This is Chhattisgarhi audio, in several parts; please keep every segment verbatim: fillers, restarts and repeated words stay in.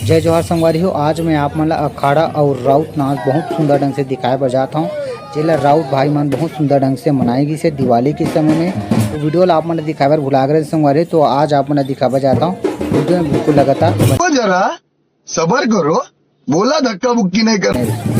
जय जोहार संगवारी हो, आज मैं आप मन ला अखाड़ा अउ राउत नाच बहुत सुंदर ढंग से दिखाए बर जात हौं, जेला राउत भाई मन बहुत सुंदर ढंग से मनाए गिस हे दिवाली के समय में। तो वीडियो ला आप मन ला दिखाए बर भुला गे रहे संगवारी, तो आज आप मन ला दिखाए बर जात हौं, वीडियो में बिल्कुल लगातार बने ओ जरा सबर करो, बोला धक्का मुक्की नहीं कर।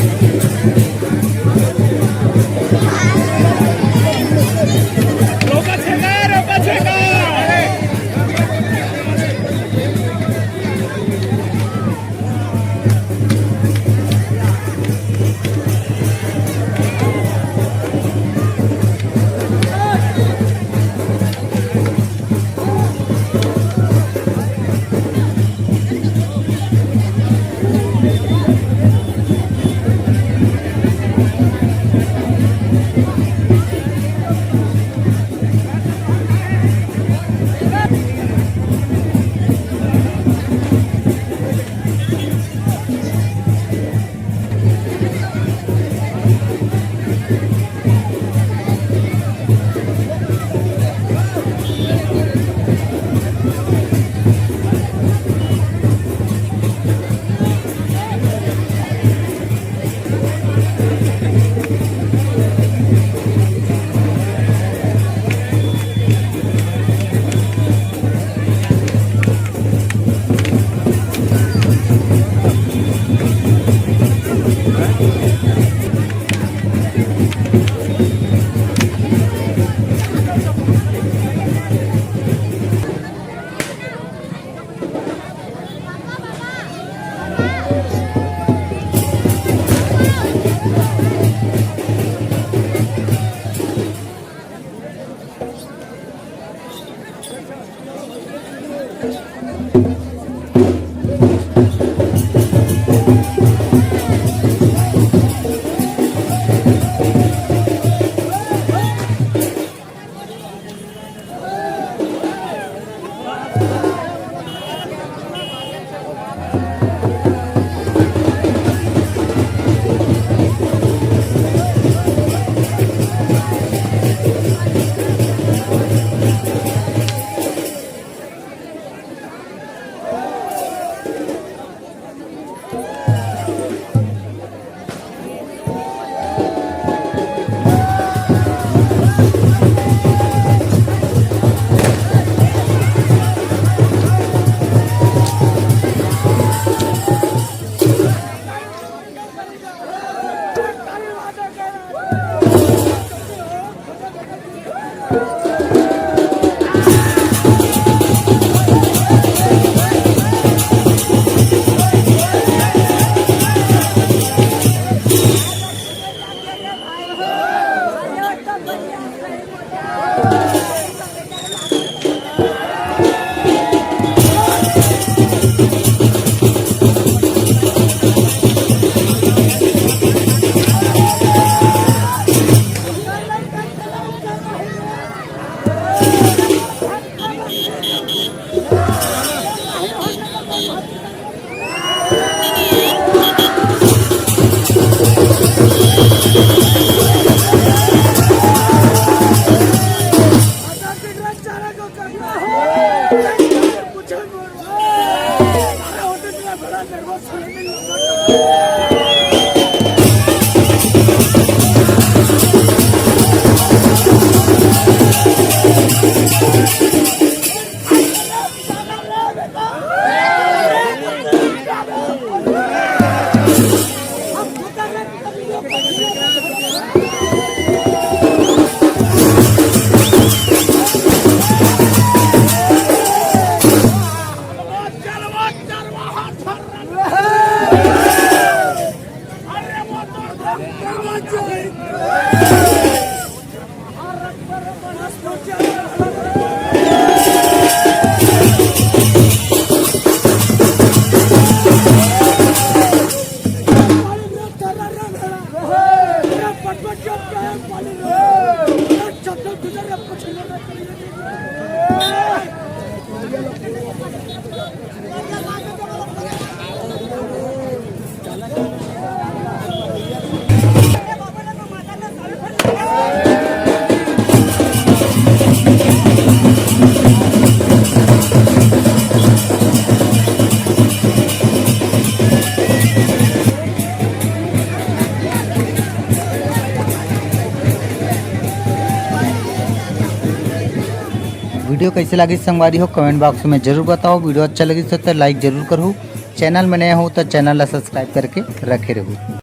वीडियो कैसे लगी संगवारी हो, कमेंट बॉक्स में जरूर बताओ। वीडियो अच्छा लगी तो लाइक जरूर करूँ, चैनल में नया हो तो चैनल ला सब्सक्राइब करके रखे रहू।